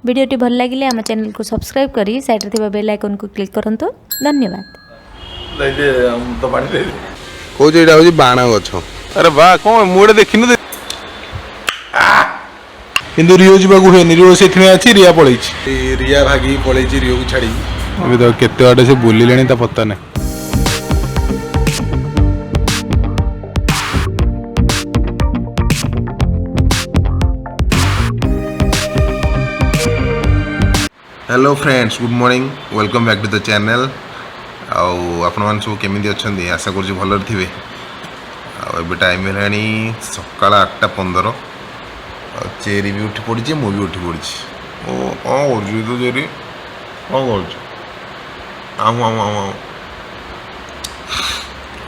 ଭିଡ଼ିଓଟି ଭଲ ଲାଗିଲେ ଆମ ଚ୍ୟାନେଲକୁ ସବସ୍କ୍ରାଇବ୍ କରି ସାଇଡ଼୍ରେ ଥିବା ବେଲ୍ ଆଇକନ୍କୁ କ୍ଲିକ୍ କରନ୍ତୁ। ଧନ୍ୟବାଦ। ଦେଇଦେ ତ ପାଣି ଦେଇଦେ। କହୁଛି ଏଇଟା ହଉଛି ବାଣ ଗଛ। ଆରେ ବା, କଣ ମୁଁ ଏଇଟା ଦେଖିନି। କିନ୍ତୁ ରିଓ ଯିବାକୁ ହୁଏନି। ରିଓ ସେଥିପାଇଁ ଅଛି, ରିଆ ପଳେଇଛି। ରିଆ ଭାଗିକି ପଳେଇଛି ରିଓକୁ ଛାଡ଼ିକି। ଏବେ ତ କେତେ ବାଟ ସେ ବୁଲିଲେଣି ତା ପତ୍ତା ନାହିଁ। Hello friends, good morning, welcome back to the channel. ଆଉ ଆପଣମାନେ ସବୁ କେମିତି ଅଛନ୍ତି? ଆଶା କରୁଛି ଭଲରେ ଥିବେ। ଆଉ ଏବେ ଟାଇମ୍ ହେଲାଣି ସକାଳ 8:15। ଆଉ ଚେରି ବି ଉଠି ପଡ଼ିଛି, ମୁଁ ବି ଉଠି ପଡ଼ିଛି। ଓ, କ'ଣ କରୁଛୁ ତୁ ଚେରି? କ'ଣ କରୁଛୁ? ଆମ ଆମ ଆମ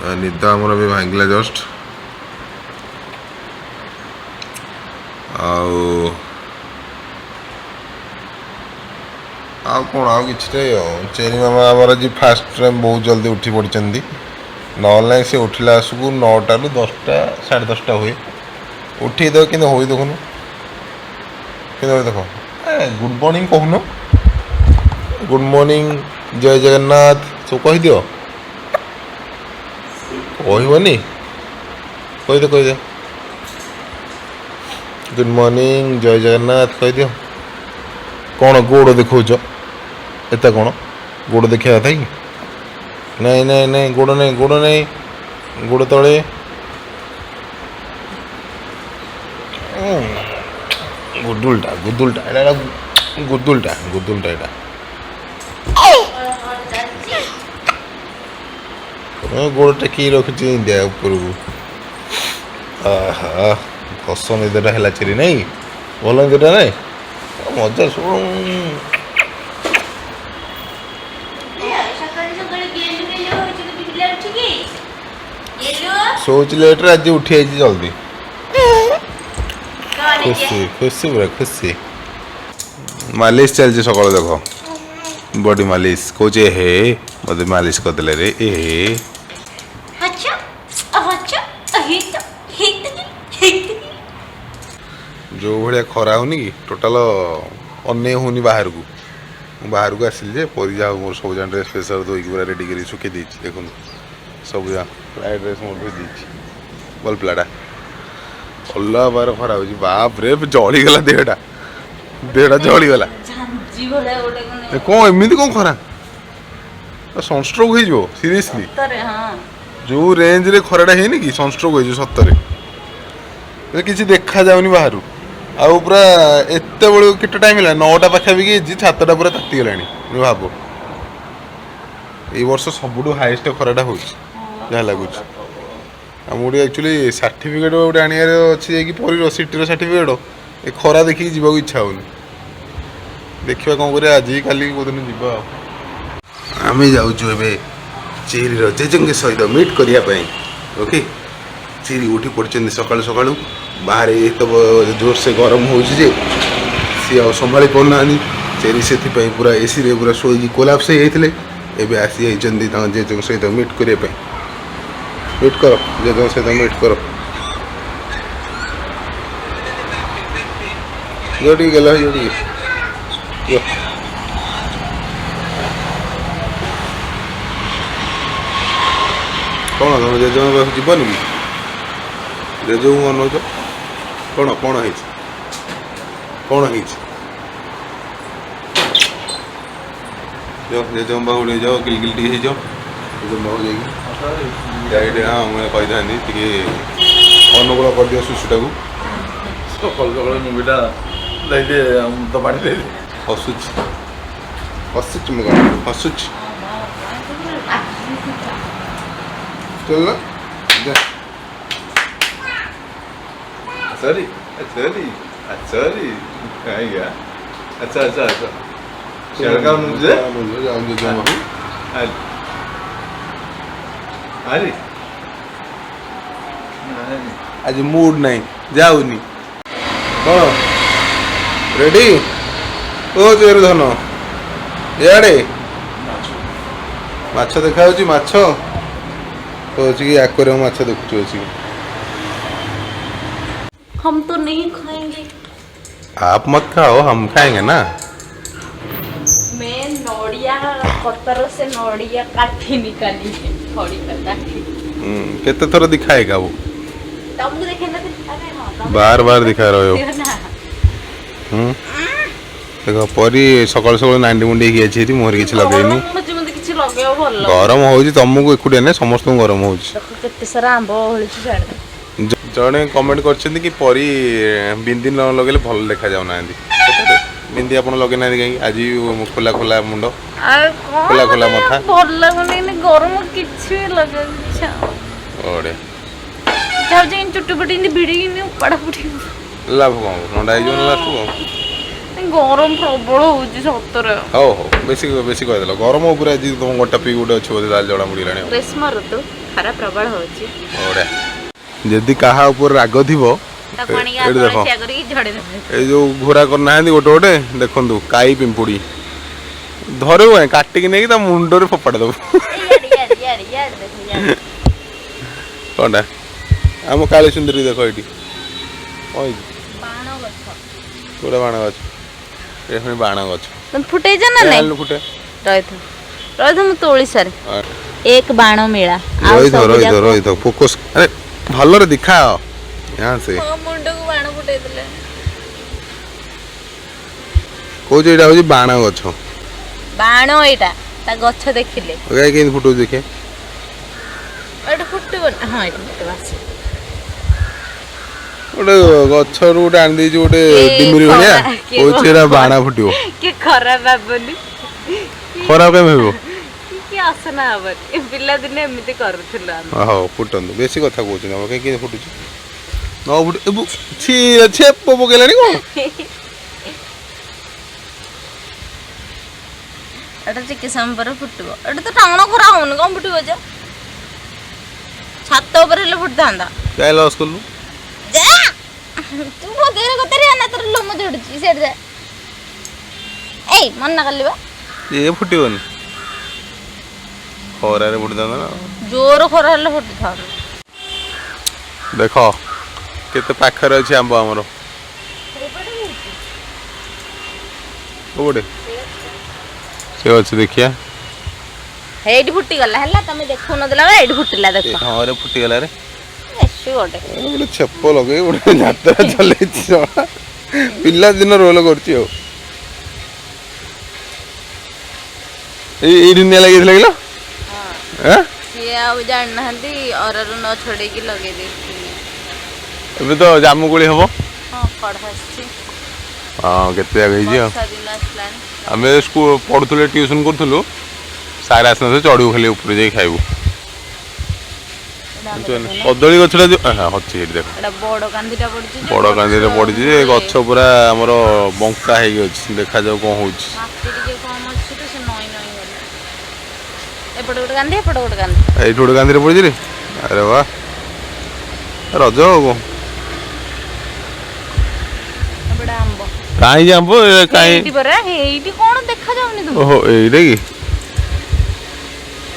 ଆମ ନିଦ ଆମର ଏବେ ଭାଙ୍ଗିଲା ଜଷ୍ଟ। ଆଉ ଆଉ କ'ଣ, ଆଉ କିଛି ନାହିଁ। ଆଉ ଚେରି ମାମା ଆମର ଆଜି ଫାଷ୍ଟ ଟାଇମ୍ ବହୁତ ଜଲ୍ଦି ଉଠି ପଡ଼ିଛନ୍ତି। ନହେଲେ ନାହିଁ, ସେ ଉଠିଲା ଆସକୁ 9ଟାରୁ 10ଟା, 10:30 ହୁଏ। ଉଠିକି ଦେଖ କିନ୍ତୁ ହୋଇ ଦେଖୁନୁ, କିନ୍ତୁ ହୋଇ ଦେଖ। ଏ ଗୁଡ଼୍ ମର୍ଣ୍ଣିଂ କହୁନ, ଗୁଡ଼୍ ମର୍ଣ୍ଣିଂ, ଜୟ ଜଗନ୍ନାଥ ସବୁ କହିଦିଅ। କହିବନି? କହିଦିଅ, କହିଦିଅ, ଗୁଡ଼୍ ମର୍ଣ୍ଣିଂ, ଜୟ ଜଗନ୍ନାଥ କହିଦିଅ। କ'ଣ ଗୋଡ଼ ଦେଖାଉଛ? ଏତେ କ'ଣ ଗୋଡ଼ ଦେଖିବା କଥା କି? ନାଇଁ ନାଇଁ ନାଇଁ, ଗୋଡ଼ ନାଇଁ, ଗୋଡ଼ ନାଇଁ, ଗୋଡ଼ ତଳେ। ଗୁଦୁଲଟା, ଗୁଦୁଲଟା, ଏଇଟା ଏଇଟା ଗୁଦୁଲଟା, ଗୁଦୁଲଟା ଏଇଟା। ଗୋଡ଼ ଟେକିକି ରଖୁଛି ଇଣ୍ଡିଆ ଉପରକୁ। ଆହା, କଷ ନିଦଟା ହେଲା ଚେରି, ନାଇଁ? ଭଲ ନିଦଟା ନାଇଁ? ମଜା ସବୁ। ସକାଳୁ ସକାଳୁ ଗେଲୁ ଗେଲୁ ହଉଛନ୍ତି ପିଲା ଉଠିକି ଗେଲୁ। ଶୋଉଛି ଲେଟ୍ରେ, ଆଜି ଉଠି ଯାଇଛି ଜଲ୍ଦି। ଖୁସି ଖୁସି, ପୁରା ଖୁସି। ମାଲିସ ଚାଲିଛି ସକାଳୁ, ଦେଖ, ବଡି ମାଲିସ। କହୁଛି, ଏ ହେ, ମୋତେ ମାଲିସ କରିଦେଲେ ରେ, ଏ ହେ। ଆଚ୍ଛା ଆଚ୍ଛା, ହେଇତ ହେଇତ ହେଇତ। ଯେଉଁ ଭଳିଆ ଖରା ହେଉନି କି, ଟୋଟାଲ ଅନେଇ ହେଉନି ବାହାରକୁ। ମୁଁ ବାହାରକୁ ଆସିଲି ଯେ ପରି ଯାହା ହଉ ମୋର ସବୁ ଯାକ ଡ୍ରେସ୍ ଫ୍ରେସ୍ ଧୋଇକି ପୁରା ରେଡ଼ି କରିକି ଶୁଖେଇ ଦେଇଛି। ଦେଖନ୍ତୁ, ସବୁ ଯାକ ପ୍ରାୟ ଡ୍ରେସ୍ ମୋର ଧୋଇ ଦେଇଛି। ଭଲ ପିଲାଟା। ଅଲଗା ପ୍ରକାର ଖରା ହେଉଛି, ବାପରେ, ଜଳିଗଲା ଦେହଟା, ଦେହଟା ଜଳିଗଲା। ଝାଞ୍ଜି ଭଳିଆ ଗୋଟେ। ଏ କ'ଣ ଏମିତି କ'ଣ ଖରା, ସନଷ୍ଟ୍ରୋକ୍ ହେଇଯିବ ସିରିୟସଲି। ସତରେ, ହଁ। ଯେଉଁ ରେଞ୍ଜରେ ଖରାଟା ହେଇନି କି, ସନଷ୍ଟ୍ରୋକ୍ ହେଇଯିବ ସତରେ। ଏ କିଛି ଦେଖାଯାଉନି ବାହାରୁ। ଆଉ ପୁରା ଏତେବେଳକୁ କେତେ ଟାଇମ୍ ହେଲା? 9ଟା ପାଖାପାଖି ହେଇଛି, ଛାତଟା ପୁରା ତାତିଗଲାଣି। ଭାବ, ଏଇ ବର୍ଷ ସବୁଠୁ ହାଏଷ୍ଟ ଖରାଟା ହେଉଛି ଯାହା ଲାଗୁଛି। ଆଉ ମୁଁ ଟିକେ ଆକ୍ଚୁଆଲି ସାର୍ଟିଫିକେଟ୍ ଗୋଟେ ଆଣିବାର ଅଛି ଯାଇକି ପରୀର ସିଟିର ସାର୍ଟିଫିକେଟ୍। ଏ ଖରା ଦେଖିକି ଯିବାକୁ ଇଚ୍ଛା ହେଉନି। ଦେଖିବା କ'ଣ କରିବା, ଆଜି କାଲି କୋଉଦିନ ଯିବା। ଆଉ ଆମେ ଯାଉଛୁ ଏବେ ଚେରିର ଜେଜେଙ୍କ ସହିତ ମିଟ୍ କରିବା ପାଇଁ। ଓକେ, ଚେରି ଉଠି ପଡ଼ିଛନ୍ତି ସକାଳୁ ସକାଳୁ। ବାହାରେ ଏତେ ଜୋରସେ ଗରମ ହେଉଛି ଯେ ସିଏ ଆଉ ସମ୍ଭାଳି ପାରୁନାହାନ୍ତି। ଚେରି ସେଥିପାଇଁ ପୁରା ଏସିରେ ପୁରା ଶୋଇକି କୋଲାପ୍ସ ହେଇଯାଇଥିଲେ। ଏବେ ଆସି ଯାଇଛନ୍ତି ତାଙ୍କ ଜେଜେଙ୍କ ସହିତ ମିଟ୍ କରିବା ପାଇଁ। ମିଟ୍ କର, ଜେଜେଙ୍କ ସହିତ ମିଟ୍ କର। ଯୋଉ ଟିକେ ଗେଲ ହେଇଯିବ ଟିକେ। ଯോ। କ'ଣ ତମ ଜେଜେଙ୍କ ପାଖକୁ ଯିବନି କି? ଜେଜେଙ୍କୁ ଅନଉଛ, କ'ଣ କ'ଣ ହେଇଛି? କ'ଣ ହେଇଛି? ଯାଅ, ଜେଜେଙ୍କ ପାଖକୁ ଟିକେ ଯାଅ, କିଲକିଲ ଟିକେ ହେଇଯାଅ ଜେଜେଙ୍କ ପାଖକୁ ଯାଇକି। ଯାଇକି, ହଁ, ମୁଁ କହିଥାନ୍ତି ଟିକେ ଅନୁକୂଳ କରିଦିଅ ଶିଶୁଟାକୁ। ସକାଳୁ ସକାଳୁ ମୁଭିଟା ଦେଇଦେ ତ ପାଣି ଦେଇଦେ। ହସୁଛି, ହସୁଛି, ମୁଁ କ'ଣ ହସୁଛି? ଚଲ ଯା। ସରି ସରି ସରି, ଆଜ୍ଞା, ଆଚ୍ଛା ଆଚ୍ଛା ଆଚ୍ଛା, ସିଆଡ଼େ କାମ ଯେ। ଯାଉନ ଜେଜେଙ୍କ ପାଖକୁ। ଆରେ ଆରେ। ଆଜି ମୁଡ୍ ନାହିଁ, ଯାଉନି। କ'ଣ ରେଡି? ଓ ଚେରୁ ଧନ, ଇଆଡ଼େ ମାଛ ଦେଖାଯାଉଛି। ମାଛ କହୁଛି କି ଆକ୍ୱାରିୟମ ମାଛ ଦେଖୁଛୁ ବସିକି। हम तो नहीं खाएंगे। आप मत खाओ, हम खाएंगे ना। मैं नोड़िया पत्थरों से नोड़िया काठी निकाली है, थोड़ी पता है। कितने थोड़ा दिखाएगा वो? तुमको देखे ना, अरे हाँ, बार बार दिखा रहे हो। ना। ଦେଖ, ପରି ସକାଳୁ ସକାଳୁ ନାଣ୍ଡି ମୁଣ୍ଡି ହେଇକି ଯାଇଛି ଏଠି, ମୁହଁରେ କିଛି ଲଗେଇନି। ଗରମ ହଉଛି, ମତେ କିଛି ଲଗେଇବାକୁ ଭଲ ଲାଗୁନି। ଗରମ ହଉଛି ତମକୁ ଏକୁଟିଆ ନାଇଁ, ସମସ୍ତଙ୍କୁ ଗରମ ହଉଛି। ଦେଖ, କେତେ ସାରା ଆମ୍ବ ଓହଳିଛି ସିଆଡ଼େ। ଜଣେ କମେଣ୍ଟ କରିଛନ୍ତି କି ପରି ବିନ୍ଦି ନ ଲଗେଇଲେ ଭଲ ଦେଖା ଯାଉନାହାନ୍ତି। ସତରେ ବିନ୍ଦି ଆପଣ ଲଗେଇ ନାହାନ୍ତି କାହିଁକି ଆଜି? ଖୋଲା ଖୋଲା ମୁଣ୍ଡ। ଆଉ କଣ? ଖୋଲା ଖୋଲା ମତେ ମଥା। ଭଲ ଲାଗୁନି ଏଇନେ ଗରମ, କିଛି ବି ଲଗେଇବାକୁ ଇଚ୍ଛା ହଉନି। ବଢ଼ିଆ। ଇଚ୍ଛା ହଉଛି ଏମିତି ଚୁଟି ଫୁଟି ଏମିତି ଭିଡ଼ିକି ଏମିତି ଉପାଡ଼ା ଫୁଟି। ଲାଭ କଣ? ନଣ୍ଡା ହେଇଯିବ ନା ଲାଷ୍ଟକୁ ଆଉ। ଗରମ ପ୍ରବଳ ହଉଛି ସତରେ। ହଉ ହଉ, ବେଶୀ ବେଶୀ କହିଦେଲ। ଗରମ ଉପରେ ଆଜି ତମ ଟପିକ୍ ଗୋଟେ ଅଛି ବୋଧେ, ତାହେଲେ ଜଣା ପଡ଼ିଗଲାଣି ଆଉ। ଗ୍ରୀଷ୍ମ ଋତୁ, ଖରା ପ୍ରବଳ ହଉଛି। ବଢ଼ିଆ। ଯଦି କାହା ଉପରେ ରାଗ ଥିବ, ତାକୁ ଆଣିକି ଏଇଠି ଦେଖ। ତଳେ ଠିଆ କରିକି ଝଡେଇ ଦେବେ। ଏଇ ଯୋଉ ଘୋରା କରିନାହାନ୍ତି ଗୋଟେ ଗୋଟେ, ଦେଖନ୍ତୁ, କାଇ ପିମ୍ପୁଡ଼ି ଧରିବ କାଇଁ, କାଟିକି ନେଇକି ତା ମୁଣ୍ଡରେ ଫୋପାଡ଼ି ଦବୁ। ଇଆଡ଼େ ଇଆଡ଼େ ଇଆଡ଼େ ଇଆଡ଼େ ଦେଖ, ଇଆଡ଼େ। କଣଟା? ଆମ କାଳୀ ସୁନ୍ଦରୀ ଦେଖ ଏଇଠି କଣ ହେଇଛି। ବାଣ ଗଛ। କୋଉଟା ବାଣ ଗଛ? ଏ ପୁଣି ବାଣ ଗଛ। ତମେ ଫୁଟେଇଛ ନା ନାଇଁ? ଆଣିଲୁ ଫୁଟେ। ରହିଥ ରହିଥ, ମୁଁ ତୋଳି ସାରେ। ଏକ ବାଣ ମିଳା ଆଉ ରହିଥାଅ। ସବୁ ରହିଥାଅ। ଯାକ ରହିଥାଅ, ଫୋକସ୍। ଆରେ, ଭଲରେ ଦେଖାଅ यहाँ से। ମୋ ମୁଣ୍ଡକୁ ବାଣ ଫୁଟେଇ ଦେଲେ। କହୁଛି ଏଇଟା ହଉଛି ବାଣ ଗଛ। ବାଣ ଏଇଟା, ତା ଗଛ ଦେଖିଲେ। ଗାଈ କେମିତି ଫୁଟଉଛି ଦେଖେ। ଏଇଟା ଫୁଟିବ? ହଁ, ଏଇଟା ଫୁଟିବ, ଆସ। ଗୋଟେ ଗଛରୁ ଗୋଟେ ଆଣିଦେଇଛି ଗୋଟେ କିଏ ଡିମିରି ଭଳିଆ। କିଏ କହୁଛି ଏଇଟା ବାଣ ଫୁଟିବ। କିଏ ଖରାପ ଭାବନି। ଖରାପ କାଇଁ ଭାବିବ? କି କି ଅସନା ହବନି। ଏ ପିଲାଦିନେ ଏମିତି କରୁଥିଲୁ ଆମେ। ହଉ, ଫୁଟନ୍ତୁ। ବେଶୀ କଥା କହୁଛନ୍ତି ଆମର। କାଇଁ, କେମିତି ଫୁଟୁଛି? ନ ଫୁଟୁ ଏ ଛି, ଛେପ ପକେଇଲାଣି କଣ? ଏଟା ଟିକେ ସମୟ ପରେ ଫୁଟିବ। ଏଟା ତ ଟାଣ ଖରା ହଉନି, କଣ ଫୁଟିବ ଯେ? ଛାତ ଉପରେ ହେଲେ ଫୁଟିଥାନ୍ତା। କାଇଁ ଲସ୍ କଲୁ? ଯା, ତୁ ମୋ ଦେହରେ କତାରି ନା, ତୋର ଲୋମ ଝଡୁଛି, ସିଆଡ଼େ ଯା। ଏଇ, ମନା କଲି ବା। ଏ ଫୁଟିବନି, ଖରାରେ ଫୁଟିଥାନ୍ତା ନା। ଜୋର ଖରା ହେଲେ ଫୁଟିଥାନ୍ତା। ଦେଖ, କେତେ ପାଖରେ ଅଛି ଆମ୍ବ ଆମର। କୋଉପଟେ ସେ ଅଛି ଦେଖିଆ। ଏଇଠି ଫୁଟିଗଲା। ହେଲା, ତମେ ଦେଖୁନଥିଲ ବା, ଏଇଠି ଫୁଟିଲା ଦେଖ। ହଁ ରେ, ଫୁଟିଗଲା ରେ। ବେଶୀ ଗୋଟେ। ଏ ଗୋଟେ ଛେପ ଲଗେଇ ଗୋଟେ ଯାତ୍ରା ଚଲେଇଛି ଶଳା। ପିଲାଦିନ ରୋଲ କରୁଛି ଆଉ। ଏଇ ଏଇଠି ନିଆଁ ଲାଗିଥିଲା କିଲୋ? ଆଁ? ସିଏ ଆଉ ଜାଣିନାହାନ୍ତି, ଅରାରୁ ନ ଛଡେଇକି ଲଗେଇ ଦେଇଥିଲି। ଏବେ ତ ଜାମୁକୋଳି ହବ। ହଁ, କଢ଼ ଆସିଛି। ହଁ, କେତେ ଜାଗା ହେଇଛି ଆଉ। ବର୍ଷା ଦିନ ଆସିଲାଣି। ଆମେ ସ୍କୁଲ ପଢୁଥିଲୁ, ଟ୍ୟୁସନ କରୁଥିଲୁ, ସାର୍ ଆସିନଥିଲେ, ଚଢିବୁ ଖାଲି ଉପରେ ଯାଇ ଖାଇବୁ। କଦଳୀ ଗଛଟା ଯୋଉ ହଁ ଅଛି ଏଠି ଦେଖ। ଏଟା ବଡ କାନ୍ଦିଟା ପଡିଛି ଯେ। ବଡ କାନ୍ଦିରେ ଗଛ ପଡିଛି ଯେ ମୂଳେ। ଗଛ ପୁରା ଆମର ବଙ୍କା ହେଇକି ଅଛି, ଦେଖାଯାଉ କଣ ହଉଛି। ମାଟି ଟିକେ କମ ଅଛି ତ ସେ ନଇଁ ନଇଁ ଗଲା। ଏପଟେ ଗୋଟେ କାନ୍ଦି, ଏପଟେ ଗୋଟେ କାନ୍ଦି। ଏଇଠି ଗୋଟେ କାନ୍ଦିରେ ପଡିଛି ରେ। ଆରେ ବା, ରଜ ଆଉ କଣ? ଏପଟେ ଆମ୍ବ। କାହିଁ ଆମ୍ବ ଏ କାହିଁ? ଏଇଠି ପରା, ଏଇଠି। କଣ ଦେଖା ଯାଉନି ତୁମକୁ? ଓହୋ, ଏଇଟା କି?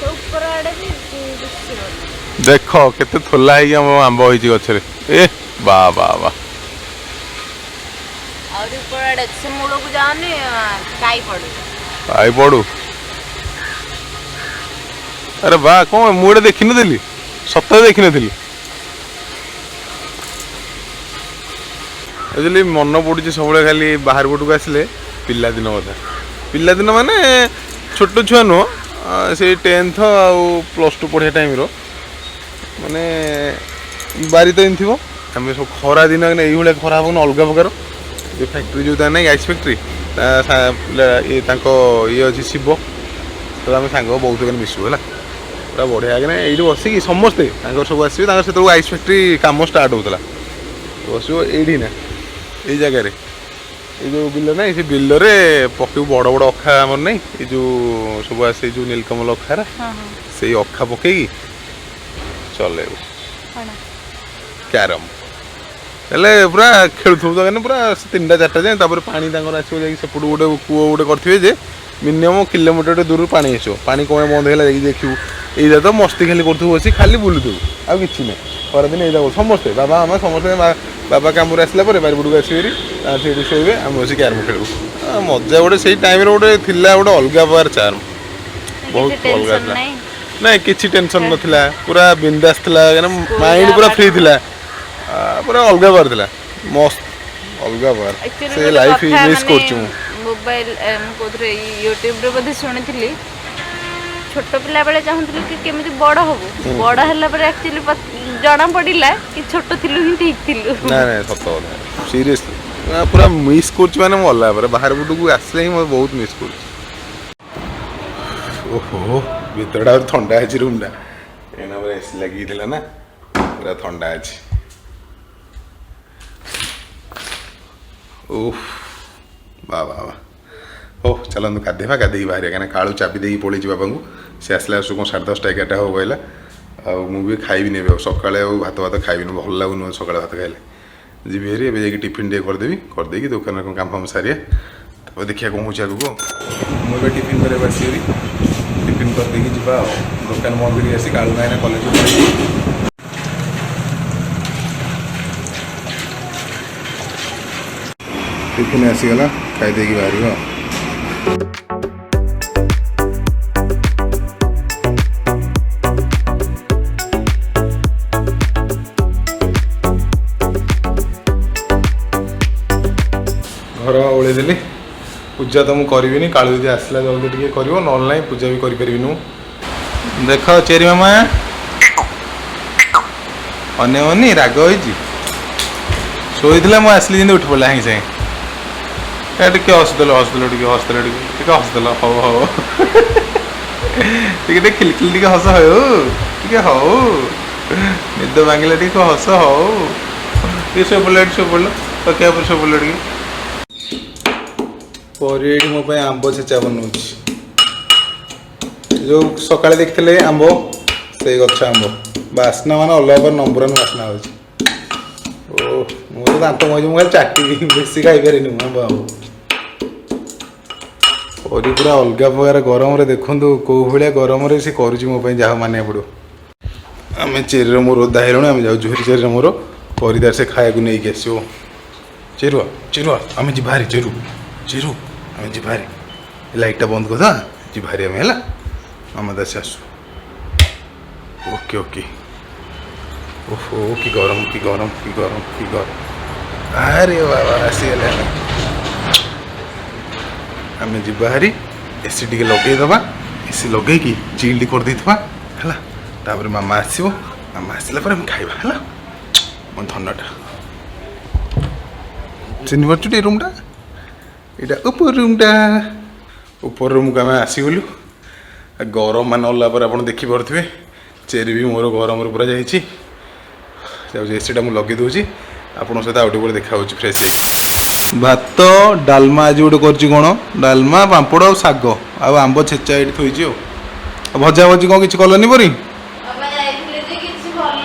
ସେ ଉପର ଆଡେ ବି ଦିଶିବନି। ଦେଖ, କେତେ ଥୋଲା ହେଇକି ଆମ ଆମ୍ବ ହେଇଛି ଗଛରେ। ଏ ବା ବା ବା। ଆହୁରି ଉପର ଆଡେ ଅଛି, ସେ ମୂଳକୁ ଯାଅନି, କାଇ ପଡିବ। I ପଡୁ। ଆରେ ବା, କଣ ମୁଁ ଏଇଟା ଦେଖିନଥିଲି, ସତରେ ଦେଖିନଥିଲି। ଆକ୍ଚୁଆଲି ମନେ ପଡୁଛି ସବୁବେଳେ ଖାଲି ବାହାର ପଟକୁ ଆସିଲେ ପିଲାଦିନ କଥା। ପିଲାଦିନ ମାନେ ଛୋଟ ଛୁଆ ନୁହଁ, ସେଇ 10th ଆଉ +2 ପଢ଼ିବା ଟାଇମ୍ର। ମାନେ ବାରି ତ ଏମିତି ଥିବ, ଆମେ ସବୁ ଖରା ଦିନ ମାନେ ଏଇଭଳିଆ ଖରା ହବ ନା, ଅଲଗା ପ୍ରକାର। ଯୋଉ ଫ୍ୟାକ୍ଟ୍ରି ଯୋଉ ତା ନାଇଁ, ଆଇସ୍ ଫ୍ୟାକ୍ଟ୍ରି, ତା ଇଏ ତାଙ୍କ ଇଏ ଅଛି ଶିବ ତ, ଆମେ ସାଙ୍ଗ ବହୁତ ଏখানে ମିଶିବୁ। ହେଲା, ପୁରା ବଢ଼ିଆ କିନା ଏଇଠି ବସିକି ସମସ୍ତେ ତାଙ୍କର ସବୁ ଆସିବେ। ତାଙ୍କର ସେତେବେଳକୁ ଆଇସ୍ ଫ୍ୟାକ୍ଟ୍ରି କାମ ଷ୍ଟାର୍ଟ ହେଉଥିଲା। ବସିବ ଏଇଠି ନା ଏଇ ଜାଗାରେ, ଏଇ ଯୋଉ ବିଲ ନାଇଁ, ସେ ବିଲରେ ପକେଇବୁ ବଡ଼ ବଡ଼ ଅଖା ଆମର ନାଇଁ, ଏଇ ଯୋଉ ସବୁ ଆସେ, ଏଇ ଯୋଉ ନୀଲକମଲ ଅଖାରା। ହଁ ହଁ ସେଇ ଅଖା ପକେଇକି ଚଲେଇବୁ। କଣ? କ୍ୟାରମ୍ ହେଲେ ପୁରା ଖେଳୁଥିବୁ ତ କାହିଁକି ପୁରା ସେ 3ଟା 4ଟା ଯାଏଁ। ତାପରେ ପାଣି ତାଙ୍କର ଆସିବ ଯାଇକି ସେପଟୁ, ଗୋଟେ କୂଅ ଗୋଟେ କରିଥିବେ ଯେ ମିନିମମ୍ କିଲୋମିଟରଟେ ଦୂରରୁ ପାଣି ଆସିବ। ପାଣି କଣ ବନ୍ଦ ହେଇଗଲା ଯାଇକି ଦେଖିବୁ। ଏଇଟା ତ ମସ୍ତି ଖାଲି କରୁଥିବୁ, ବସି ଖାଲି ବୁଲୁଥିବୁ, ଆଉ କିଛି ନାହିଁ। ଖରାଦିନେ ଏଇଟା ସମସ୍ତେ ବାବା ମାମା ସମସ୍ତେ, ବାବା କାମରୁ ଆସିଲା ପରେ ବାରିପଟକୁ ଆସିବେ ହେରି, ସେଇଠି ଶୋଇବେ, ଆମେ ବସି କ୍ୟାରମ୍ ଖେଳିବୁ। ମଜା ଗୋଟେ ସେଇ ଟାଇମ୍ରେ ଗୋଟେ ଥିଲା, ଗୋଟେ ଅଲଗା ପ୍ରକାର ଚାର୍ମ, ବହୁତ ଅଲଗା ଥିଲା। ନାଇଁ କିଛି ଟେନସନ୍ ନଥିଲା, ପୁରା ବିନ୍ଦାସ ଥିଲା, କାହିଁକିନା ମାଇଣ୍ଡ ପୁରା ଫ୍ରି ଥିଲା, ପୁରା ଅଲଗା ପ୍ରକାର ଥିଲା, ମସ୍ତ ଅଲଗା ପ୍ରକାର। ସେ ଲାଇଫ୍ ମିସ୍ କରୁଛି ମୁଁ। ମୋବାଇଲ ମୁଁ କୋଉଥିରେ ୟୁଟ୍ୟୁବରେ ବୋଧେ ଶୁଣିଥିଲି, ଛୋଟ ପିଲାବେଳେ ଚାହୁଁଥିଲୁ କି କେମିତି ବଡ଼ ହବୁ, ବଡ଼ ହେଲା ପରେ ଆକ୍ଚୁଆଲି ଜଣା ପଡ଼ିଲା କି ଛୋଟ ଥିଲୁ ହିଁ ଠିକ୍ ଥିଲୁ। ନାଇଁ ନାଇଁ ସତ କଥା, ସିରିୟସଲି ପୁରା ମିସ୍ କରୁଛି। ମାନେ ମୁଁ ଅଲଗା ପରେ ବାହାର ପଟକୁ ଆସିଲେ ହିଁ ମୋତେ ବହୁତ ମିସ୍ କରୁଛି। ଓହୋ, ଭିତରଟା ଆହୁରି ଥଣ୍ଡା ଅଛି ରୁମ୍ଟା, ଏଇନା ପୁରା ଏସି ଲାଗିକି ଥିଲା ନା, ପୁରା ଥଣ୍ଡା ଅଛି। ଓଃ ବା ବା ବା। ହଉ ଚାଲନ୍ତୁ ଗାଧେଇବା, ଗାଧେଇକି ବାହାରିବା, କାହିଁକିନା କାଳୁ ଚାବି ଦେଇକି ପଳେଇଛି ବାବାଙ୍କୁ। ସେ ଆସିଲା ଆସୁ କ'ଣ 10:30 11ଟା ହେବ କହିଲା। ଆଉ ମୁଁ ବି ଖାଇବିନି ଏବେ, ଆଉ ସକାଳେ ଆଉ ଭାତ ଭାତ ଖାଇବିନି, ଭଲ ଲାଗୁନି ମୋତେ ସକାଳେ ଭାତ ଖାଇଲେ। ଯିବି ହେରି ଏବେ ଯାଇକି ଟିଫିନ୍ ଟିକେ କରିଦେବି, କରିଦେଇକି ଦୋକାନରେ କ'ଣ କାମ ଫାମ ସାରିବା, ତାପରେ ଦେଖିବା କ'ଣ ହେଉଛି ଆଗକୁ। ମୁଁ ଏବେ ଟିଫିନ୍ କରିବାକୁ ଆସିବି, ଟିଫିନ୍ କରିଦେଇକି ଯିବା ଆଉ ଦୋକାନ ବନ୍ଦ କରିକି ଆସି। କାଳୁ ଭାଇନା କଲେଜ ପଳେଇଛି। ଟିଫିନ୍ ଆସିଗଲା, ଖାଇଦେଇକି ବାହାରିବା ଆଉ। ଘର ଓଳେଇଦେଲି, ପୂଜା ତ ମୁଁ କରିବିନି, କାଳୁ ଯଦି ଆସିଲା ଜଲ୍ଦି ଟିକେ କରିବ, ନହେଲେ ନାହିଁ ପୂଜା ବି କରିପାରିବିନି ମୁଁ। ଦେଖ ଚେରି ମାମା ଅନେଇବନି, ରାଗ ହେଇଛି, ଶୋଇଥିଲା ମୁଁ ଆସିଲି ଯେମିତି ଉଠି ପଡ଼ିଲା ସାଙ୍ଗେ ସାଙ୍ଗେ। ଏ ଟିକେ ହସୁଦେଲ, ହସୁଦେଲ ଟିକେ, ହସୁଦେଲ ଟିକେ, ଟିକେ ହସୁଦେଲ, ହଉ ହଉ ଟିକେ ଟିକେ ଖିଲି ଖିଲି ଟିକେ ହସ, ହଉ ଟିକେ, ହଉ ନିଦ ଭାଙ୍ଗିଲା ଟିକେ ହସ, ହଉ ଟିକେ ଶୋଇପଡ଼ିଲ, ଏଠି ଶୋଇପଡ଼ିଲ ତକିଆ ଉପରେ ଶୋଇପଡ଼ିଲ ଟିକେ। ପରି ଏଇଠି ମୋ ପାଇଁ ଆମ୍ବ ଛେଚା ବନଉଛି, ଯେଉଁ ସକାଳେ ଦେଖିଥିଲେ ଆମ୍ବ, ସେଇ ଗଛ ଆମ୍ବ, ବାସ୍ନା ମାନେ ଅଲଗା ପ୍ରକାର ନମ୍ବର ୱାନ୍ ବାସ୍ନା ହେଉଛି। ଓ ମୁଁ ତ ଦାନ୍ତ ମଜି, ମୁଁ ଖାଲି ଚାଟିବି, ବେଶୀ ଖାଇପାରିନି ମୁଁ ଆମ୍ବ। ଆମ୍ବ ପରି ପୁରା ଅଲଗା ପ୍ରକାର ଗରମରେ, ଦେଖନ୍ତୁ କେଉଁ ଭଳିଆ ଗରମରେ ସେ କରୁଛି ମୋ ପାଇଁ, ଯାହା ମାନିବାକୁ ପଡ଼ିବ। ଆମେ ଚେରିର ମୋର ଓଦା ହେଇଗଲୁଣି, ଆମେ ଯାଉଛୁ ହେରି ଚେରିର ମୋର, ପରିଦାର ସେ ଖାଇବାକୁ ନେଇକି ଆସିବ। ଚେରୁଆ ଚେରୁଆ ଆମେ ଯିବା ଭାରି, ଚେରୁ ଚେରୁ ଆମେ ଯିବା ଭାରି, ଲାଇଟ୍ଟା ବନ୍ଦ କରିଦେବା, ଯିବା ଭାରି ଆମେ, ହେଲା ମାମା ଦାସ ଆସୁ। Okay okay. ଓହୋ କି ଗରମ, କି ଗରମ, କି ଗରମ, କି ଗରମ, ଆରେ ବାବା ଆସିଗଲେ। ଆମେ ଯିବା ଭାରି, ଏସି ଟିକେ ଲଗେଇଦେବା, ଏସି ଲଗେଇକି ଚିଲ୍ଡ କରିଦେଇଥିବା, ହେଲା ତାପରେ ମାମା ଆସିବ, ମାମା ଆସିଲା ପରେ ଆମେ ଖାଇବା, ହେଲା ମୋ ଧନଟା। ଚିହ୍ନି ପାରୁଛୁ ଟି ରୁମ୍ଟା? ଏଇଟା ଉପର ରୁମ୍ଟା। ଉପର ରୁମ୍କୁ ଆମେ ଆସିଗଲୁ। ଗରମ ମାନେ ଅଲଗା ପରେ ଆପଣ ଦେଖିପାରୁଥିବେ, ଚେରି ବି ମୋର ଗରମରେ ପୁରା ଯାଇଛି। ଯାଉଛି ଏସିଟା ମୁଁ ଲଗେଇ ଦେଉଛି, ଆପଣଙ୍କ ସହିତ ଆଉ ଟିକେ ପରେ ଦେଖା ହେଉଛି ଫ୍ରେଶ୍ ହେଇକି। ଭାତ ଡାଲମା ଆଜି ଗୋଟେ କରିଛି, କ'ଣ ଡାଲମା ପାମ୍ପଡ଼ ଆଉ ଶାଗ ଆଉ ଆମ୍ବ ଛେଚା ଏଇଠି ଥୋଇଛି। ଆଉ ଭଜା ଭଜି କ'ଣ କିଛି କଲନି ପରି?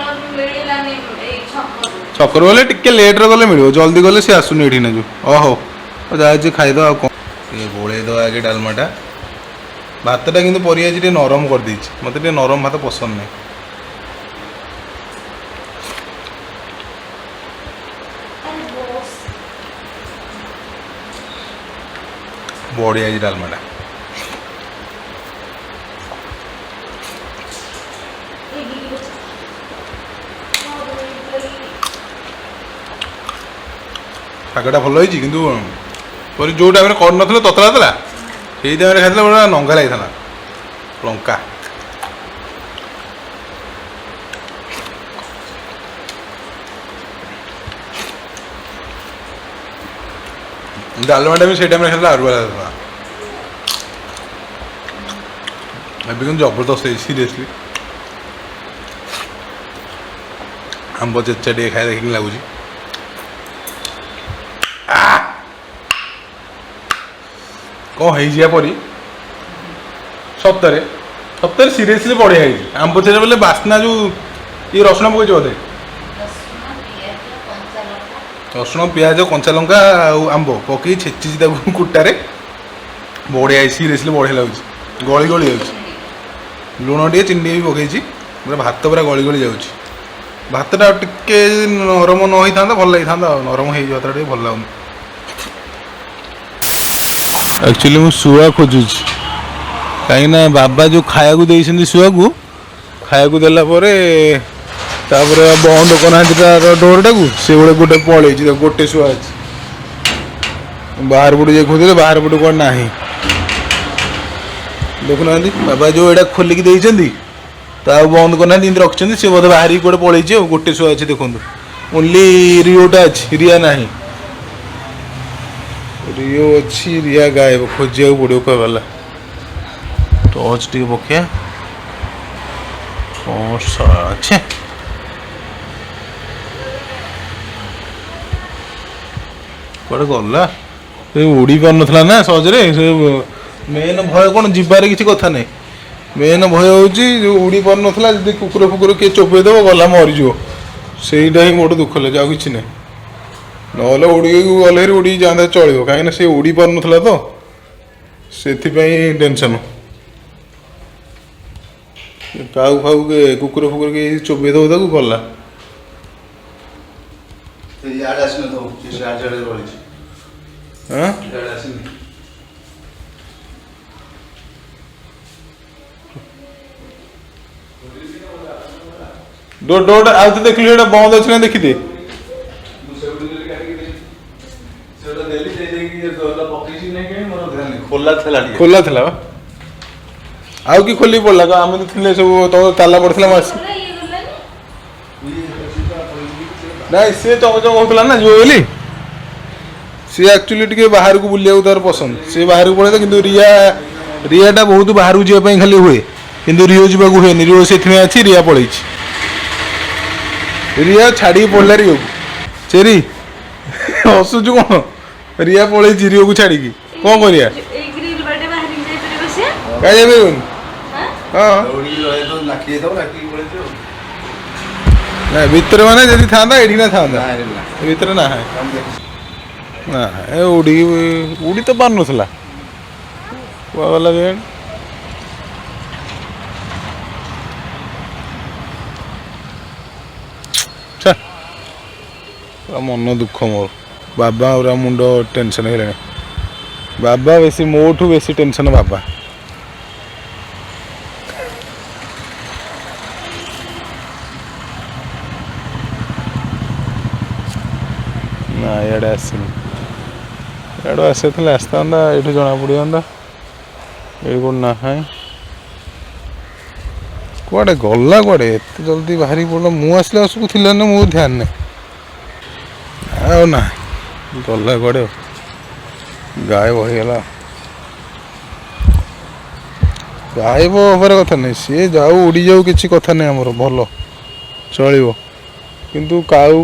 ଛକରୁ ଗଲେ ଟିକେ ଲେଟ୍ରେ ଗଲେ ମିଳିବ, ଜଲ୍ଦି ଗଲେ ସେ ଆସୁନି ଏଠି ନା ଯେଉଁ। ଓହୋ ଯାହା ଅଛି ଖାଇଦେବା, ଆଉ କ'ଣ ଟିକେ ଗୋଳେଇ ଦେବା ଆଗେ ଡାଲମାଟା। ଭାତଟା କିନ୍ତୁ ପରି ଆଜି ଟିକେ ନରମ କରିଦେଇଛି, ମୋତେ ଟିକେ ନରମ ଭାତ ପସନ୍ଦ ନାହିଁ। ବଢ଼ିଆ ହେଇଛି ଡାଲମାଟା। ଶାଗଟା ଭଲ ହେଇଛି, କିନ୍ତୁ ପରି ଯେଉଁ ଟାଇମ୍ରେ କରିନଥିଲେ ତତଲା ଥିଲା, ସେଇ ଟାଇମ୍ରେ ଖାଇଥିଲେ ପୁରା ନଙ୍ଗା ଲାଗିଥିଲା ଲଙ୍କା। ଡାଲମାଟା ବି ସେଇ ଟାଇମ୍ରେ ଖାଇଥିଲେ ଆହୁରି ବଢ଼ିଆ ଲାଗୁଥିଲା। ଏବେ କିନ୍ତୁ ଜବରଦସ୍ତ ହେଇଛି ସିରିୟସଲି। ଆମ୍ବ ଚେଚା ଟିକେ ଖାଇ ଦେଖିକି ଲାଗୁଛି କ'ଣ ହେଇଯିବା ପରି। ସତରେ ସତରେ ସିରିୟସଲି ବଢ଼ିଆ ହେଇଛି ଆମ୍ବ ଛେଚା ବୋଲେ। ବାସ୍ନା ଯେଉଁ ଇଏ ରସୁଣ ପକେଇଛି ବୋଧେ, ରସୁଣ ପିଆଜ କଞ୍ଚା ଲଙ୍କା ଆଉ ଆମ୍ବ ପକେଇ ଛେଚିଛି ତାକୁ କୁଟାରେ, ବଢ଼ିଆ ହେଇଛି ସିରିୟସଲି ବଢ଼ିଆ ଲାଗୁଛି, ଗଳି ଗଳି ଯାଉଛି। ଲୁଣ ଟିକେ ଚିନି ଟିକେ ବି ପକେଇଛି, ପୁରା ଭାତ ପୁରା ଗଳି ଗଳି ଯାଉଛି। ଭାତଟା ଆଉ ଟିକେ ନରମ ନ ହେଇଥାନ୍ତା ଭଲ ଲାଗିଥାନ୍ତା, ଆଉ ନରମ ହେଇଯିବ ଭାତଟା ଟିକେ ଭଲ ଲାଗୁନି। ଆକ୍ଚୁଆଲି ମୁଁ ଶୁଆ ଖୋଜୁଛି, କାହିଁକିନା ବାବା ଯେଉଁ ଖାଇବାକୁ ଦେଇଛନ୍ତି ଶୁଆକୁ, ଖାଇବାକୁ ଦେଲା ପରେ ତାପରେ ବନ୍ଦ କରୁନାହାନ୍ତି ତାର ଡୋରଟାକୁ, ସେ ଗୋଟେ ଗୋଟେ ପଳେଇଛି। ଗୋଟେ ଶୁଆ ଅଛି, ବାହାର ପଟୁ ଯାଇ ଖୋଜିଲେ ବାହାର ପଟୁ କୁଆଡ଼େ ନାହିଁ। ଦେଖୁନାହାନ୍ତି ବାବା ଯେଉଁ ଏଇଟା ଖୋଲିକି ଦେଇଛନ୍ତି ତା ଆଉ ବନ୍ଦ କରୁନାହାନ୍ତି, ଏମିତି ରଖିଛନ୍ତି। ସେ ବୋଧେ ବାହାରିକି କୁଆଡ଼େ ପଳେଇଛି। ଆଉ ଗୋଟେ ଶୁଆ ଅଛି ଦେଖନ୍ତୁ, ଓନ୍ଲି ରିଓଟା ଅଛି, ରିଆ ନାହିଁ। ରିଓ ଅଛି, ରିଆ ଗାୟବ, ଖୋଜିବାକୁ ପଡ଼ିବ କୁଆ ଗଲା। ଟର୍ଚ୍ଚ ଟିକେ ପକେଇବା। କ'ଣ ଅଛି? କୁଆଡ଼େ ଗଲା ସେ? ଉଡ଼ି ପାରୁନଥିଲା ନା ସହଜରେ। ସେ ମେନ୍ ଭୟ କ'ଣ, ଯିବାରେ କିଛି କଥା ନାହିଁ। ମେନ୍ ଭୟ ହେଉଛି ଯେଉଁ ଉଡ଼ି ପାରୁନଥିଲା, ଯଦି କୁକୁର ଫୁକୁର କିଏ ଚୋପେଇ ଦେବ ଗଲା ମରିଯିବ। ସେଇଟା ହିଁ ମୋଠୁ ଦୁଃଖ ଲାଗେ, ଆଉ କିଛି ନାହିଁ। ନହେଲେ ଉଡ଼ିକି ଗଲେ ହେରି ଉଡ଼ିକି ଯାଆନ୍ତା ଚଳିବ, କାହିଁକିନା ସେ ଉଡ଼ି ପାରୁନଥିଲା ତ, ସେଥିପାଇଁ ଟେନସନ୍। କାଉ ଫାଉ କୁକୁର ଫୁକୁର କିଏ ଚୋବେଇ ଦେବ ତାକୁ ଗଲା। ଇଆଡ଼େ ଆସିନଥିବ, ସେ ସିଆଡ଼େ ସିଆଡ଼େ ପଳେଇଛି। ହଁ, ଇଆଡ଼େ ଆସିନି। ଡୋର ଡୋରଟା ଆଉ ତ ଦେଖିଲୁ ଏଇଟା ବନ୍ଦ ଅଛି ନା ଦେଖିଦେ। ମୁଁ ସେଇଠୁ ଦେଲି କାଢିକି, ସେଇଟା ଦେଲି, ସେ ଯାଇକି ଡୋରଟା ପକେଇଛି ନାଇଁ କାହିଁ ମୋର ଧ୍ୟାନ ନାହିଁ। ଖୋଲା ଥିଲା ଟିକେ। ଖୋଲା ଥିଲା ବା, ଆଉ କି ଖୋଲିକି ପଡ଼ିଲା? ଆମେ ତ ଥିଲେ ସବୁ, ତମ ତାଲା ପଡ଼ିଥିଲା। ମୁଁ ଆସି ନାଇଁ, ସିଏ ଚକ ଚକ ହଉଥିଲା ନା ଯିବ ବୋଲି। ସିଏ ଆକ୍ଚୁଆଲି ଟିକେ ବାହାରକୁ ବୁଲିବାକୁ ତାର ପସନ୍ଦ, ସିଏ ବାହାରକୁ ପଳେଇଲା। କିନ୍ତୁ ରିଆ ରିଆଟା ବହୁତ ବାହାରକୁ ଯିବା ପାଇଁ ଖାଲି ହୁଏ, କିନ୍ତୁ ରିଓ ଯିବାକୁ ହୁଏନି। ରିଓ ସେଥିପାଇଁ ଅଛି, ରିଆ ପଳେଇଛି। ରିଆ ଛାଡ଼ିକି ପଡ଼ିଲା ରିଓକୁ। ଚେରି ହସୁଛୁ କ'ଣ? ରିଆ ପଳେଇଛି ରିଓକୁ ଛାଡ଼ିକି, କ'ଣ କରିବା? ଏଇ ଗ୍ରିଲ୍ ବାଟେ ବାହାରିକି ଯାଇପାରିବ ସିଏ? କାହିଁ ଯାଇପାରିବନି? ହଁ, ଦୌଡ଼ିକି ରହିଯାଇଥିବ, ନାକି ଯାଇଥିବ, ନାକିକି ପଳେଇଥିବ। ନା ଭିତରେ ମାନେ ଯଦି ଥାନ୍ତା ଏଇଠି ନା ଥାନ୍ତା। ନା, ନା। ଭିତରେ ନା ମୁଁ ଦେଖିଛି। ନା, ଏ ଉଡ଼ି ଉଡ଼ି ତ ପାରୁନଥିଲା, କୁଆ ଗଲା କେଜାଣି। ଛେ, ପୁରା ମନ ଦୁଃଖ ମୋର। ବାବା ପୁରା ମୁଣ୍ଡ ଟେନସନ୍ ହେଇଗଲାଣି। ବାବା ବେଶୀ, ମୋଠୁ ବେଶୀ ଟେନସନ୍ ବାବା। ନା ଇଆଡ଼େ ଆସିନି। ଇଆଡ଼ୁ ଆସିଥିଲେ ଆସିଥାନ୍ତା, ଏଇଠୁ ଜଣା ପଡ଼ିଥାନ୍ତା। ଏଇଠି କୋଉଠି ନାହିଁ। କୁଆଡ଼େ ଗଲା? କୁଆଡ଼େ ଏତେ ଜଲ୍ଦି ବାହାରିକି ପଡ଼ିଲା? ମୁଁ ଆସିଲା ସବୁ ଥିଲା ନା, ମୋ ଧ୍ୟାନ ନାହିଁ। ଆଉ ନା ଗଲା କୁଆଡ଼େ? ଆଉ ଗାୟବ ହେଇଗଲା। ଗାୟବ ହେବାର କଥା ନାହିଁ, ସିଏ ଯାଉ ଉଡ଼ି ଯାଉ କିଛି କଥା ନାହିଁ, ଆମର ଭଲ ଚଳିବ। କିନ୍ତୁ କାଉ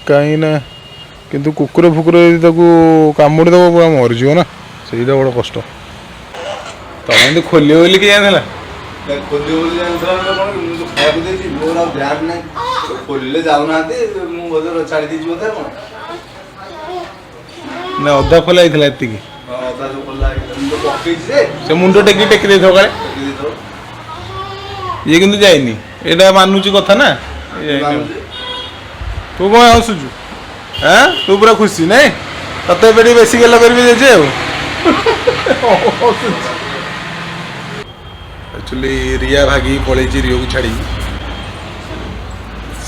କାହିଁକି ନା କିନ୍ତୁ କୁକୁର ଫୁକୁର ଯଦି ତାକୁ କାମୁଡ଼ି ଦେବ ପୁରା ମରିଯିବ ନା, ସେଇଟା ବଡ଼ କଷ୍ଟ। ତମେ ଏମିତି ଖୋଲିବ ବୋଲି କିଏ ଜାଣିଥିଲା? ନା, ଖୋଲିବ ବୋଲି ଜାଣିଥିଲା ନା କ'ଣ କି? ମୁଁ ତ ଖାଇବାକୁ ଦେଇଛି, ମୋର ଆଉ ଧ୍ୟାନ ନାହିଁ। ଖୋଲିଲେ ଯାଉନାହାନ୍ତି, ମୁଁ ବୋଧେ ଛାଡ଼ି ଦେଇଛି ବୋଧେ କ'ଣ। ନା ଅଧା ଖୋଲା ହେଇଥିଲା ଏତିକି। ହଁ, ଅଧା ଯୋଉ ଖୋଲା ହେଇଥିଲା ମୁଁ ତ ପକେଇଛି ଯେ। ସେ ମୁଣ୍ଡ ଟେକି ଟେକି ଦେଇଥିବ କାଳେ। ଟେକି ଦେଇଥିବ। ଇଏ କିନ୍ତୁ ଯାଇନି, ଏଇଟା ମାନୁଛି କଥା ନା, ଇଏ ଯାଇନି। ମାନୁଛି। ତୁ କଣ ହସୁଛୁ? ଆଁ, ତୁ ପୁରା ଖୁସି ନାଇଁ? ତତେ ଏବେ ଟିକେ ବେଶୀ ଗେଲ କରିବି ଜେଜେ। ଆଉ ଆକ୍ଚୁଆଲି ରିଆ ଭାଗିକି ପଳେଇଛି ରିଓକୁ ଛାଡ଼ିକି।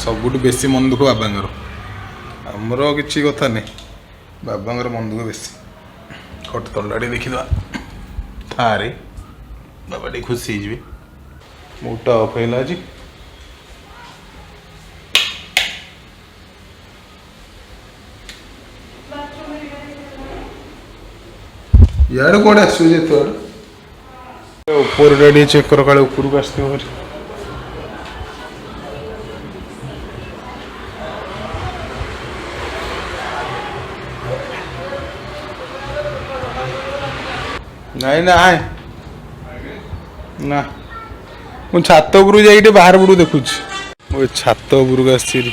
ସବୁଠୁ ବେଶୀ ମନ ଦୁଃଖ ବାବାଙ୍କର, ଆମର କିଛି କଥା ନାହିଁ, ବାବାଙ୍କର ମନ ଦୁଃଖ ବେଶୀ। ଖଟ ତଳଟା ଟିକେ ଦେଖିଦେବା ଥାରେ, ବାବା ଟିକେ ଖୁସି ହେଇଯିବେ। ମୁଡ୍ଟା ଅଫ୍ ହେଇଗଲା ଆଜି। ଇଆଡ଼େ କୁଆଡ଼େ ଆସିବ ଯେତେବେଳେ ଉପରଟା ଟିକେ ଚେକ୍ କର, କାଳେ ଉପରକୁ ଆସିଥିବ ଭାରି। ନାଇଁ ନାଇଁ ନା, ମୁଁ ଛାତ ଉପରକୁ ଯାଇକି ଟିକେ ବାହାର ପଟକୁ ଦେଖୁଛି। ମୁଁ ଏ ଛାତ ଉପରକୁ ଆସିଛି,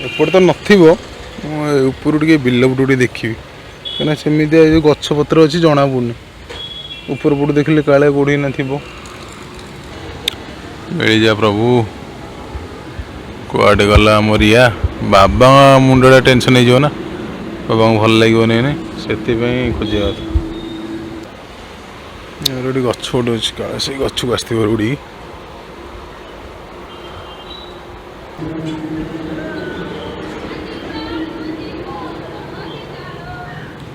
ଏପଟେ ତ ନଥିବ। ମୁଁ ଏ ଉପରୁ ଟିକେ ବିଲ ପଟକୁ ଟିକେ ଦେଖିବି, କାହିଁକିନା ସେମିତି ଏ ଯେଉଁ ଗଛ ପତ୍ର ଅଛି ଜଣା ପଡ଼ୁନି। ଉପର ପଟୁ ଦେଖିଲେ କାଳେ କୋଉଠି ନା ଥିବ। ମିଳିଯା ପ୍ରଭୁ, କୁଆଡ଼େ ଗଲା ଆମ ରିୟା? ବାବାଙ୍କ ମୁଣ୍ଡଟା ଟେନସନ୍ ହେଇଯିବ ନା, ବାବାଙ୍କୁ ଭଲ ଲାଗିବନି ଏଇନେ, ସେଥିପାଇଁ ଖୋଜିବା କଥା। ଏଠି ଗୋଟେ ଗଛ ଗୋଟେ ଅଛି, କାଳେ ସେଇ ଗଛକୁ ଆସିଥିବ ଉଡ଼ିକି।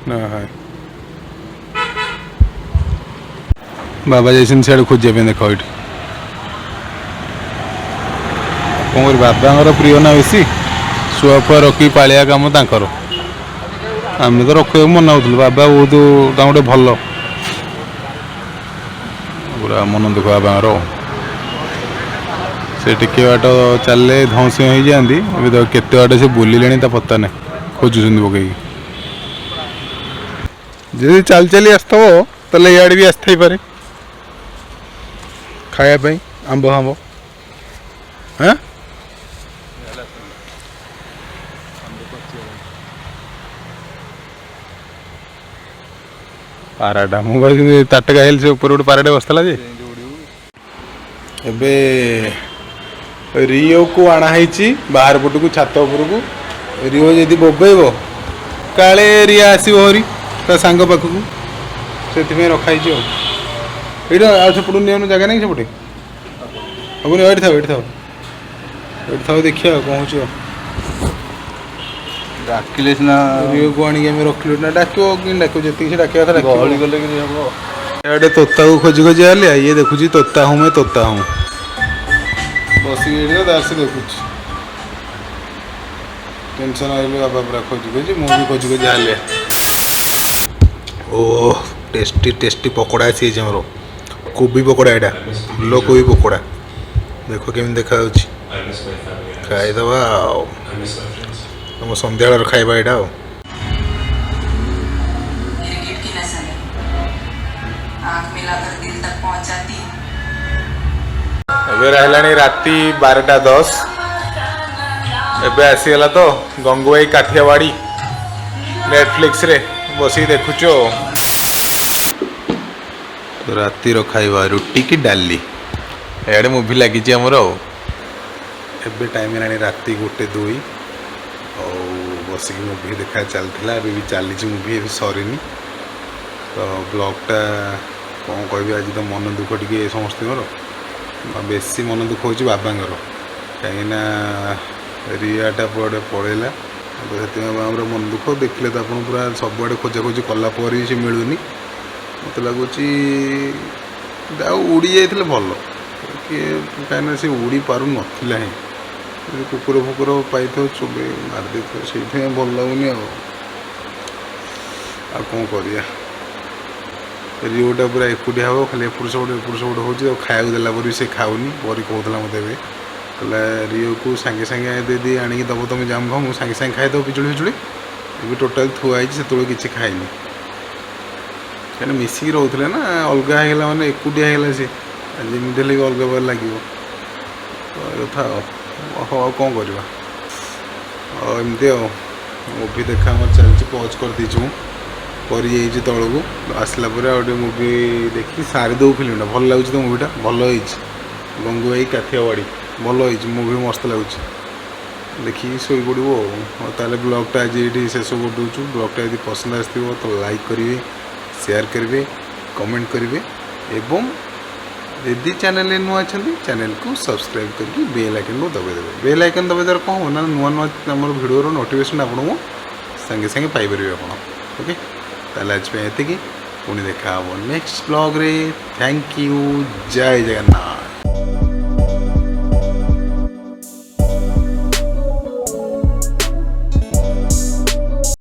ନା, ବାବା ଯାଇଛନ୍ତି ସିଆଡ଼େ ଖୋଜିବା ପାଇଁ। ଦେଖ ଏଇଠି କ'ଣ କରିବି, ବାବାଙ୍କର ପ୍ରିୟ ନା ବେଶୀ ଶୁଆ ଫୁଆ ରଖିକି ପାଳିବା କାମ ତାଙ୍କର। ଆମେ ତ ରଖିବାକୁ ମନା ହେଉଥିଲୁ, ବାବା ବହୁତ ତାଙ୍କୁ ଗୋଟେ ଭଲ, ପୁରା ମନ ଦୁଃଖ ବାବାଙ୍କର। ସେ ଟିକେ ବାଟ ଚାଲିଲେ ଧଉଁସି ହେଇଯାଆନ୍ତି। ଏବେ ତ କେତେ ବାଟ ସେ ବୁଲିଲେଣି ତା ପତ୍ତା ନାହିଁ, ଖୋଜୁଛନ୍ତି ପକେଇକି। ଯଦି ଚାଲି ଚାଲି ଆସିଥିବ ତାହେଲେ ଇଆଡ଼େ ବି ଆସିଥାଇପାରେ ଖାଇବା ପାଇଁ ଆମ୍ବ ଫାମ୍ବ। ହଁ, ପାରାଟା ମୁଁ ଭାବିଲି ତାଟକା ହେଲି, ସେ ଉପରେ ଗୋଟେ ପାରାଟେ ବସିଥିଲା ଯେ। ଏବେ ରିଓକୁ ଆଣା ହେଇଛି ବାହାର ପଟକୁ ଛାତ ଉପରକୁ। ରିଓ ଯଦି ବୋବେଇବ କାଳେ ରିଆ ଆସିବ ହରି ତା ସାଙ୍ଗ ପାଖକୁ, ସେଥିପାଇଁ ରଖା ହେଇଛି। ଆଉ ଏଇଟା ଆଉ ସେପଟକୁ ନିଅନୁ, ଜାଗା ନାହିଁ ସେପଟେ ହବନି। ଏଇଠି ଥାଉ, ଏଇଠି ଥାଉ, ଏଇଠି ଥାଉ, ଦେଖିବା ଆଉ କ'ଣ ହେଉଛି। ଆଉ ଡାକିଲେ ସିନା। ରିଓକୁ ଆଣିକି ଆମେ ରଖିଲୁ ନା, ଡାକିବ କି ଡାକିବ, ଯେତିକି ସେ ଡାକିବା କଥା ଡାକିବ। ଗହଳି କଲେ କି ହବ। ଇଆଡ଼େ ତୋତାକୁ ଖୋଜି ଖୋଜି ଆଇଲି, ଇଏ ଦେଖୁଛି ତୋତା ହୁଁ ମେ ତୋତା ହୁଁ, ବସିକି ଏଇଠି ତ ତାର ସେ ଦେଖୁଛି। ଟେନସନ୍ ଆଇଲେ ବାବା ପୁରା ଖୋଜି ଖୋଜି, ମୁଁ ବି ଖୋଜି ଖୋଜି ଆଇଲି। ଓ ଟେଷ୍ଟି ଟେଷ୍ଟି ପକୋଡ଼ା ଆସିଯାଇଛି ଆମର, କୋବି ପକୋଡ଼ା। ଏଇଟା ଫୁଲକୋବି ପକୋଡ଼ା, ଦେଖ କେମିତି ଦେଖାଯାଉଛି। ଖାଇଦେବା ଆଉ ଆମ ସନ୍ଧ୍ୟାବେଳର ଖାଇବା ଏଇଟା। ଆଉ क्रिकेट की नस्ल है, आंख मिलाकर दिल तक पहुंचाती है। ଏବେ ହେଲାଣି ରାତି 12ଟା 10। ଏବେ ଆସିଗଲା ତ ଗଙ୍ଗୁବାଇ କାଠିଆବାଡ଼ି, ନେଟଫ୍ଲିକ୍ସରେ ବସିକି ଦେଖୁଛୁ। ଆଉ ରାତିର ଖାଇବା ରୁଟି କି ଡାଲି। ଏଆଡ଼େ ମୁଭି ଲାଗିଛି ଆମର। ଆଉ ଏବେ ଟାଇମ୍ ହେଲାଣି ରାତି 1:02, ଆଉ ବସିକି ମୁଭି ଦେଖା ଚାଲିଥିଲା, ଏବେ ବି ଚାଲିଛି ମୁଭି, ଏବେ ସରିନି। ତ ବ୍ଲଗ୍ଟା କ'ଣ କହିବି, ଆଜି ତ ମନ ଦୁଃଖ ଟିକେ ସମସ୍ତଙ୍କର, ଆଉ ବେଶୀ ମନ ଦୁଃଖ ହେଉଛି ବାବାଙ୍କର, କାହିଁକିନା ରିଆଟା କୁଆଡ଼େ ପଳେଇଲା, ତ ସେଥିପାଇଁ ବାବାଙ୍କର ମନ ଦୁଃଖ। ଦେଖିଲେ ତ ଆପଣ ପୁରା ସବୁଆଡ଼େ ଖୋଜାଖୋଜି କଲା ପରେ ବି ସେ ମିଳୁନି। ମୋତେ ଲାଗୁଛି ଆଉ ଉଡ଼ି ଯାଇଥିଲେ ଭଲ କିଏ, କାହିଁକିନା ସେ ଉଡ଼ି ପାରୁନଥିଲା ହିଁ। ଯଦି କୁକୁର ଫୁକୁର ପାଇଥିବ ଚୋବେଇ ମାରିଦେଇଥିବ, ସେଇଥିପାଇଁ ଭଲ ଲାଗୁନି। ଆଉ ଆଉ କ'ଣ କରିବା, ରିଓଟା ପୁରା ଏକୁଟିଆ ହେବ, ଖାଲି ଏପଟ ସେପଟ ଏପଟ ସେପଟ ହେଉଛି। ଆଉ ଖାଇବାକୁ ଦେଲା ପରେ ବି ସେ ଖାଉନି। ପରି କହୁଥିଲା ମୋତେ ଏବେ, କହିଲା ରିଓକୁ ସାଙ୍ଗେ ସାଙ୍ଗେ ଯଦି ଆଣିକି ଦେବ ତୁମେ ଜାମ ଫାମ, ମୁଁ ସାଙ୍ଗେ ସାଙ୍ଗେ ଖାଇଦେବ ପିଜୁଳି ଫିଜୁଳି। ଏବେ ଟୋଟାଲ୍ ଥୁଆ ହେଇଛି, ସେତେବେଳେ କିଛି ଖାଇନି। କାହିଁକିନା ମିଶିକି ରହୁଥିଲେ ନା, ଅଲଗା ହେଇଗଲା ମାନେ ଏକୁଟିଆ ହେଇଗଲା ସେ, ଆଉ ଯେମିତି ହେଲେ ବି ଅଲଗା ପ୍ରକାର ଲାଗିବ। ତ ଏ କଥା ଆଉ ହଉ, ଆଉ କ'ଣ କରିବା। ଆଉ ଏମିତି ଆଉ ମୁଭି ଦେଖା ଆମର ଚାଲିଛି, ପଜ୍ କରିଦେଇଛି ମୁଁ, କରିଯାଇଛି ତଳକୁ। ଆସିଲା ପରେ ଆଉ ଟିକେ ମୁଭି ଦେଖି ସାରିଦେବୁ ଫିଲ୍ମଟା। ଭଲ ଲାଗୁଛି ତ ମୁଭିଟା, ଭଲ ହେଇଛି। ଗଙ୍ଗୁବାଇ କାଠିଆବାଡ଼ି ଭଲ ହେଇଛି ମୁଭି, ମସ୍ତ ଲାଗୁଛି, ଦେଖିକି ଶୋଇପଡ଼ିବୁ। ଆଉ ହଉ ତାହେଲେ ବ୍ଲଗ୍ଟା ଆଜି ଏଇଠି ଶେଷ କରିଦେଉଛୁ। ବ୍ଲଗ୍ଟା ଯଦି ପସନ୍ଦ ଆସିଥିବ ତ ଲାଇକ୍ କରିବେ, ସେୟାର କରିବେ, କମେଣ୍ଟ କରିବେ, ଏବଂ ଯଦି ଚ୍ୟାନେଲରେ ନୂଆ ଅଛନ୍ତି ଚ୍ୟାନେଲକୁ ସବସ୍କ୍ରାଇବ୍ କରିକି ବେଲ୍ ଆଇକନ୍କୁ ଦବାଇ ଦେବେ। ବେଲ୍ ଆଇକନ୍ ଦବାଇ ଦ୍ୱାରା କ'ଣ ହେବ ନା, ନୂଆ ନୂଆ ଆମର ଭିଡ଼ିଓର ନୋଟିଫିକେସନ୍ ଆପଣଙ୍କୁ ସାଙ୍ଗେ ସାଙ୍ଗେ ପାଇପାରିବେ ଆପଣ। ଓକେ, ତାହେଲେ ଆଜି ପାଇଁ ଏତିକି, ପୁଣି ଦେଖା ହେବ next ବ୍ଲଗ୍ରେ। Thank you, Jay Jagannath.